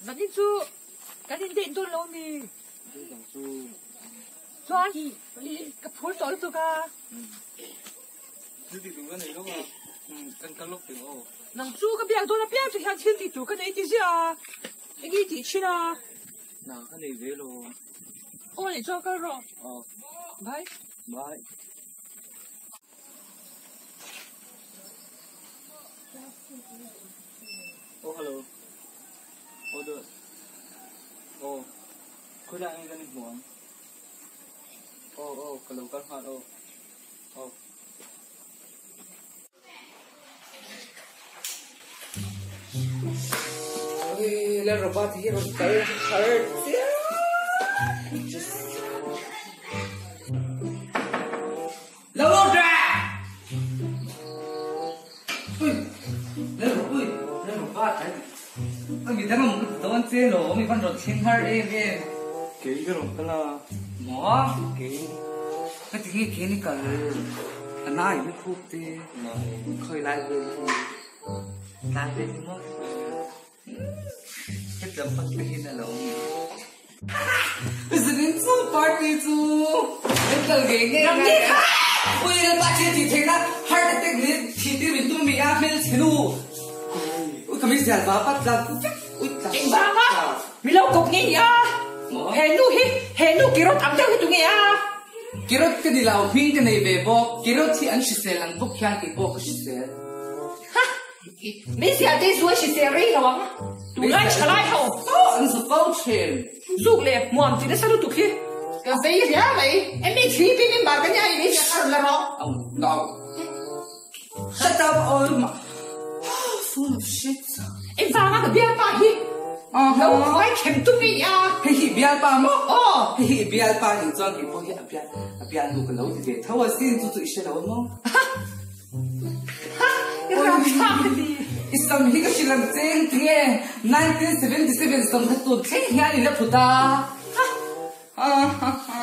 Zanin chu kan in date dawn lo mi? Date ang chu. Chuan ka phur tawh lutuk a. Thil tih tur ka nei lawk a, kan kal lawk teh aw. Nang chu ka biak dawn apiang che hian thil tih tur ka nei ti ziah a, eng i tih thin a? Na ka nei ve lo. Aw nei chuan kal rawh. Aw. Bye. Bye. Oh hello. Oh dawt. Oh. Khawilai nge kan inhmu ang? Oh oh ka lo kal nghal aw. Oh. Ui Lalropa te hi rawn kal har chiah. Just. Lo lut reh! Ui Lalro ui Lalropa tlai Ui midang a mut dawn che lo mi van rawn thleng har em em. Kei ka rawn kal a. Maw? Kei. Ka ti nge kei ni kal a nai na khup te. Nai. Khawi lai vel hi. Tlai vel hi maw? Hetiang pak te hian a lo awm. Zanin chu party chu kan kal ngei ngei Nang ni kha! Ui lalpa thil tih theihna heart attack nih thih tir min tum mi a hmel chhe nu. Ui ka meizial va pat tla vek ui tla. Engvang a? Mi lo kawp ngei ni a. He nu hi he nu kirot ang deuh hi tu nge a? Kirot ka ni lo hming ka nei ve bawk. Kirot hi an hrisel ang bawk hian kei pawh ka hrisel. Ha! Meizial te zu a hrisel rei lo ang. Tunlai thalai ho. An zu ko thin. Zuk leh hmuam ti nasa lutuk hi ka vei ria mai. Emi thi pi min bar ka nia i meizial a rawn la rawh. Oh no. Shut up all my full of shit. Engvanga ka bialpa hi lo khuai khem tum nge i a? Hei hi bialpa maw? Aw. Hei hi bialpa nih chuan kei pawh hi a bial a bialnu ka lo ti ve tho a sin chu chu i hre lo a maw? I sam hi ka hrilh ang che engtinge 1977 sam kha tun thleng hian i la phut a.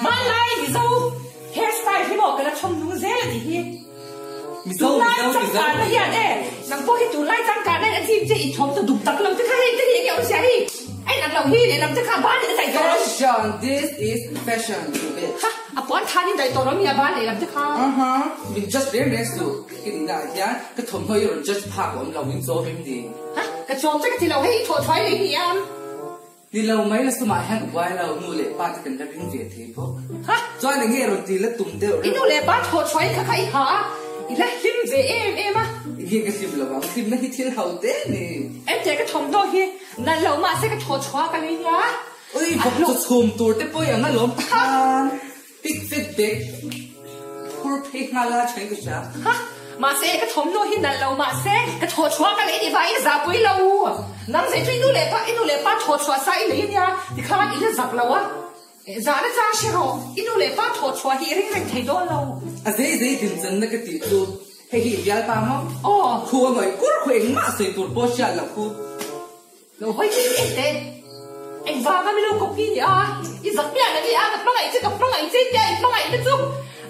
Hmanlai Mizo hair style hi maw ka la chhawm nung zel a nih hi. Mizo Tunlai Mizo Mizo. changkanna hian e nang pawh hi tunlai changkanna in a chim che i thawm chu dum tak lo te kha hei te hi enge awmzia hi a inang lo hi lehlam te kha ban in a daih tawh lo. Fashion this is fashion you bitch. Ha a puan than in daih tawh lo mi a ban lehlam te kha. Aha min judge reng reng suh ka nihna ah hian ka thawmhnaw hi rawn judge phak a awm lo min chawm em ni. Ha ka chawm che ka ti lo hei i thawh thuai leh hi a. Ni lo mai la sumah hian ka buai lo nu leh pa te kan la ring ve thei bawk. Ha! Chuan eng nge rawn ti la tum deuh reuh. I nu leh pa thawh chhuain kha kha i ha a, i la hlim ve em em a. Eng nge ka hlim lo ang, hlimna hi thil ho te ni. Ente ka thawmhnaw hi nalh lo mahse ka thawh chhuah ka lei nia. Ui vawk chu chhum tur te pawh i ang alawm khan. Pic fit bag phur phei nghal a thain ka hria. Ha! Mahse ka thawmhnaw hi nalh lo mahse ka thawh chhuah ka lei ni vangin a zahpui lo. Nang zei chu i nu leh pa i nu leh pa thawh chhuah sa i lei ania tikhan i la zak lo a. Zahna chang hre rawh i nu leh pa thawh chhuah hi i ring reng thei dawn lo. A zei zei din channa ka tih chu hei hi i bialpa maw? Aw. Khu a ngawih kur khu engmah sawi tur pawh hriat loh khu. Lo hawi thei em teh. Engvanga mi lo copy ni a, i zak miah na ni a, ka hmangaih che, ka hmangaih che tia i hmangaih na chu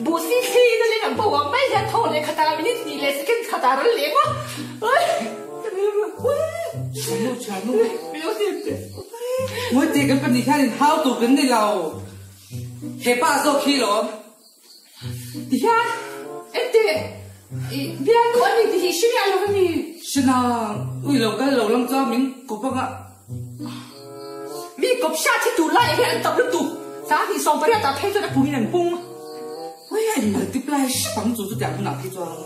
buh si thli in a leng ang bo ang mai hian tho leh khatah minute hnih leh second khatah ral leng a. Ui ka rilru ui. Chhanu chhanu. Mi lo hlim teh. Ngawi teh kan pahnih hian in hau tur kan ni lo. Hepa zawk hi lawm. Tihian engteh i bialnu a ni tih hi hre miah lo a ni. Hre ui lo kal lo lam chuan min kawp anga. Mi kawp hriat hi tur laiah hian an tam lutuk. Sanghnih 18 ah phei chuan a pungin an pung. Ui a in multiply hrep ang chu chutiang hunah phei chuan.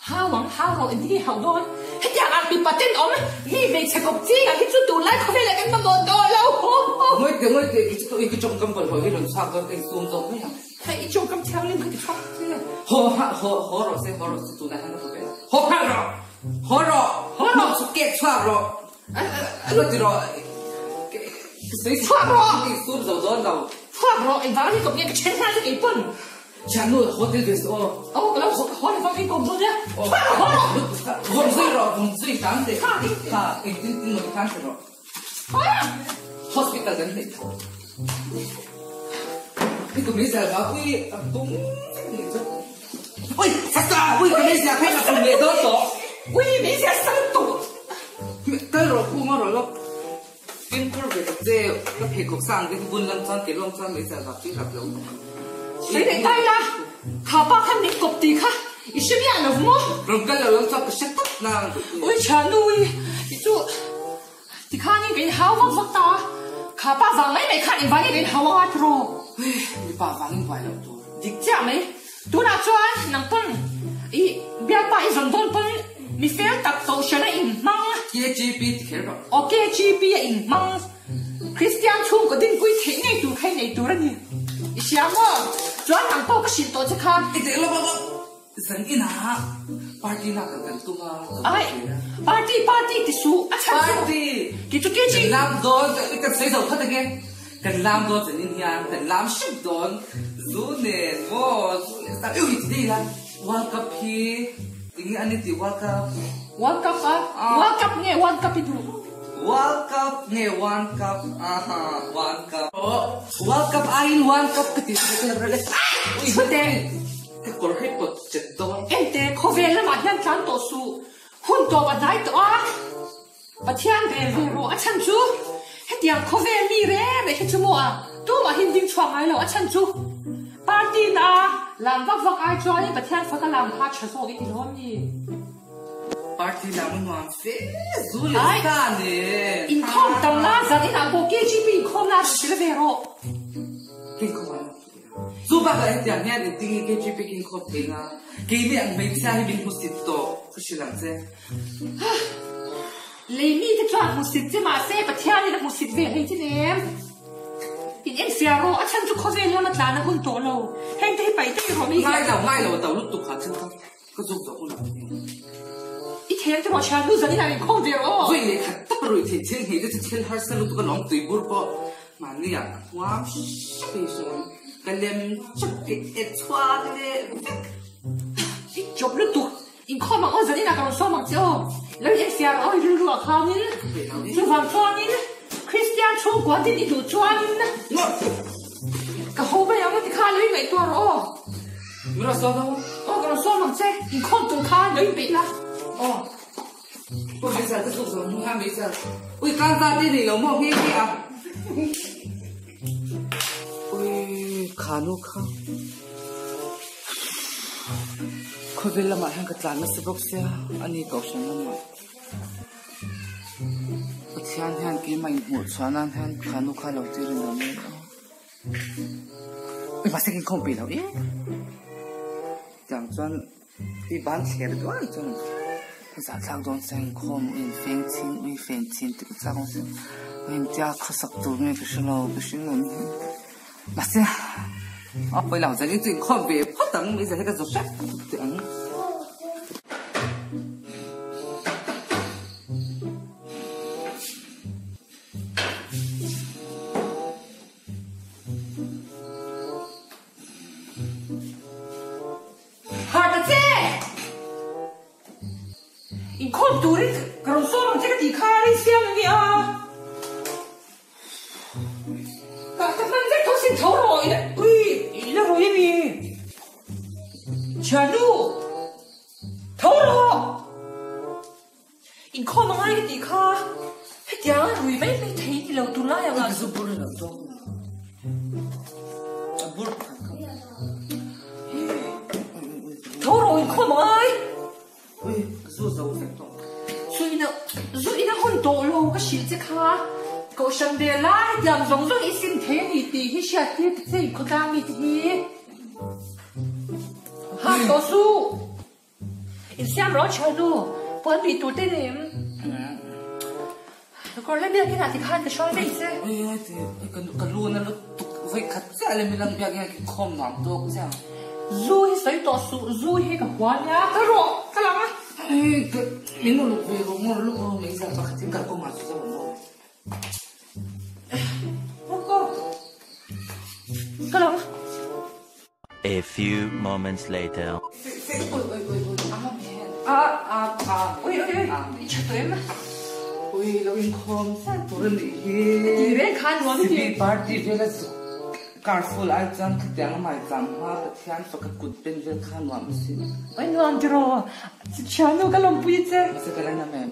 Hau ang hau rawh engtin nge hauh dawn? Hetiang ang mipa tenawm mi hmeichhe kawp ching ah hi chu tunlai khawvelah kan mamawh tawh lo. Ngawi teh ngawi teh i chu i ka tawngkam bawlhhlawh hi rawn chhuak dawn ka insum zawk mai ang. Hei i tawngkam thianghlim kha ti chhuak che. Haw ha haw haw rawh se haw rawh se tunah hian ka thaw ve. Haw nghal rawh! Haw rawh! Haw rawh! Chu kek chhuak rawh! Lo ti rawh! Ka sawi Chhuak rawh! Ka insum zo dawn lo. Chhuak rawh! Engvang hi kawp nge ka then nghal che keipawn. Thiannu hotel ve suh aw. Aw ka lo haw le vang in kawm dawn nia. Chhuak rawh haw rawh. Vawm zui rawh vawm zui hram teh. Kha engtin tin maw ti khan hre rawh. Hospital kan hneih tho. I kum i zel ba ui a tung ni chu. Ui sasa ui ka meizial kha ka tum leh dawn tawh. Ui meizial sang tawh. Kal rawh khu ngaw rawh lawk. che ka pheikhawk sang te bun lam chuan ke lawng chuan meizial vak chu i rap lo. Sawi leh ta ila, kha pa khan min kawp tih kha i hre miah lo maw? Rawn kal lo lam chuan ka hre tawp nang. Ui thiannu i i chu tikhanin ka inhau vak vak ta a, kha pa vang mai mai khan engvangin ka inhau anga tiraw? Ui mipa vangin buai loh tur. Dik chiah mai. Tunah chuan nang pawn i bialpa i zawn dawn pawn mi fel tak kohhran a inhmang. KGP ti kher rawh. Aw KGP a inhmang. Kristian chhungkaw dinpui theih ngei tur kha i nei tur a ni. I hria maw? Chuan nang pawh ka hrilh tawh che kha. I teh lo lo. Zan inah party lak kan kan tum a. Ai, party party ti suh a chhan chu. Party! Ti chu KG. Kan lam dawn, kan sawi zo khat ange. Kan lam dawn zan in hian kan lam hrep dawn. Zu nen maw, zu leh sa ui ti daih ila. World Cup hi enge an inti World Cup? World Cup a? World Cup nge One Cup i duh? World Cup nge One Cup? Aha, One Cup. World Cup aiin One Cup ka ti chu ka la le. Ui Chhute. Ka kawr hi pawt chet dawn. Ente, khawvel lamah hian tlan tawh suh. Hun tawp a hnai tawh a. Pathian ve ve rawh a chhan chu hetiang khawvel mi reng reng hi chu maw a tumah hin ding chhuak ngai lo a chhan chu party na a lam vak vak ai chuanin Pathian faka lam kha tha zawk i ti lo ami? Party lam a nuam fe zu leh sa nen. Inkhawm tam la zan inah pawh KGP inkhawm la rawn ti la ve rawh. Inkhawm ai lo. Chu bakah hetiang hian engtin nge KGP king khawp thei nga? Keini ang hmeichhia hi min hmusit tawh ka hrilh ang che. Lei mite chuan hmusit che mahse Pathianin a hmusit ve hlei che nem. In enfiah rawh, a chhan chu khawvel lama tlan a hun tawh lo. Heng te hi paih daih rawh mi hian. Ngai lo, ngai lo, to lutuk kha thil kha ka zuk zawh hun ang che. I thiam te rawh thian nu zanin ah inkhawm ve rawh aw. Vawi leh khat tak ruih theih thil hnih te chu thil harsa lutuk a lawm tui bur pawh mahni ah ka huam hrep hi sawn ka lem chap leh et chhuak leh vek. I chawp lutuk inkhawm ang aw zanin ah ka rawn sawm ang che aw. Lo in enfiah rawh aw i rilru ah khanin chuvang chuanin Kristian chhungkua din i duh chuanin ka ho mai ang a ti kha lo in ngaihtuah rawh aw. Min rawn sawm ang. Aw ka rawn sawm ang che, inkhawm tur khan lo inpeih la. Aw. Aw Meizal ka tluk zawng hnu hian Meizal. Ui kan za te nei lo maw nghe nghe a. Ui kha nu kha. Khawvel lamah hian ka tlan nasa bawk sia ani kohhran lamah. Pathian hian keimah inhmuh chhuah nan hian kha nu kha lo tir in lo mek a. Mahse kan khawm peih lo e. Tiang chuan i ban thler duai chuan a zah thlak dawn se inkhawm u in feng chhin u i fen chhin te ka chak awm se u in tia khawsak tur nge ka hre lo ka hre lo ni mahse a pawi lo zan in chu inkhawm ve phawt ang mai zan hi ka zawt hrep teh ang. Harh ta che! Inkhawm turin ka rawn sawm ang che ka tih kha a rinsiam a nia. Ka ka hman vek tho sin tho rawh i la ui i la rawi a mi. Thiannu! Tho rawh! Inkhawm a ngai ka tih kha hetiang a rui mai mai thei ni lo tunlai ang ah. Zu bur lo tawk. A bur kha kha. Tho rawh inkhawm a ngai. Ui zu zo vek tawh. Zu ina zu ina hun tawh lo ka hrilh che kha. Kohhran ve lai hetiang zawng zawng i sim thei a ni tih hi hriat tir ta che inkhawtlang mi te hi. Ha tawh suh. Insiam rawh chhel nu, puan bih tur te nim. Kawr le biakin ah tikhan ka hruai daih che. Ka lu na lutuk vawi khat chiah le milang biakin ah khawm nuam tawk chiah. Zu hi sawi tawh suh, zu hi ka hua nia. Ka rawh, ka lang a. Min uluk ve rawh, ngawr luk rawh mai zah pakhat in kalkawng ah chu zawng maw. Ka lang a. A few moments later. Ui lo inkhawm zat tur a nih hi. Sibi party vel a zuk carful ai chuan khatiang a maicham hma Pathian faka kut pen vel kha nuam a sin. Oi nuam tiraw Thiannu ka lawmpui che. Mahse ka la nam em.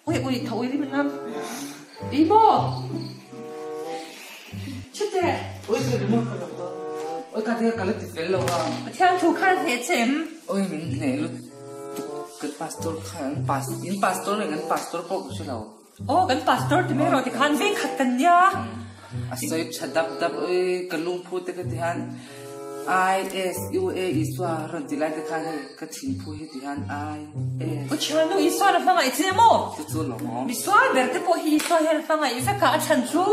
Ui ui tho ui rim a nam. Ih maw. che. Oi ka ringawt ka lo dawn. Oi ka tia ka la ti fel lo a. Pathian thu khan a hneh che em? Oi min hneh lutuk kan pastor khan an in pastor nge kan pastor pawh ka hre lo. Aw kan pastor ti mai rawh tikhan veng khat kan nia. A sawi tha dap dap oi ka lungphu te ka ti hian I S U A Isua rawn ti lai te khan hei ka thinphu hi ti hian I S. U thiannu Isua na hmangaih che maw? Chu chu lo maw? Misual ber te pawh hi Isua hian a hmangaih vek a, a chhan chu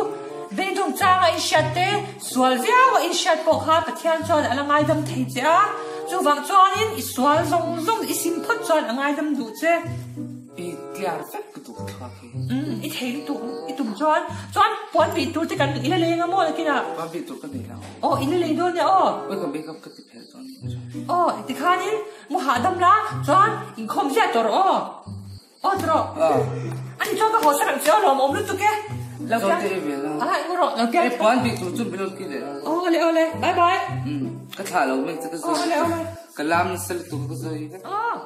beidawng changa inhriat te, sual viau a inhriat pawh kha Pathian chuan a la ngaidam thei che a, chuvang chuanin i sual zawng zawng i sim phawt chuan a ngaidam duh che. I tliar vek ka duh thluak hi. Umm i thei lutuk i tum chuan chuan puan bih tur te kan i la leng a maw nakinah? Puan bih tur ka nei lo. Aw i la lei dawn nia aw. Oi ka makeup ka ti phelh dawn nia chuan. Aw tikhanin mu hahdam la chuan inkhawm ziah tawh rawh aw. Aw ti rawh. Aw. Ani chuan ka haw sak ang che aw lawmawm lutuk e. Lo piang. Zawte i ve la. A eng rawh lo piang. E puan bih tur chu min rawn ki leh a. Aw awle awle bye bye. Umm ka thlah lo mai che ka zawi. Aw awle awle. Ka lam nasa lutuk a ka zawi vek. Aw.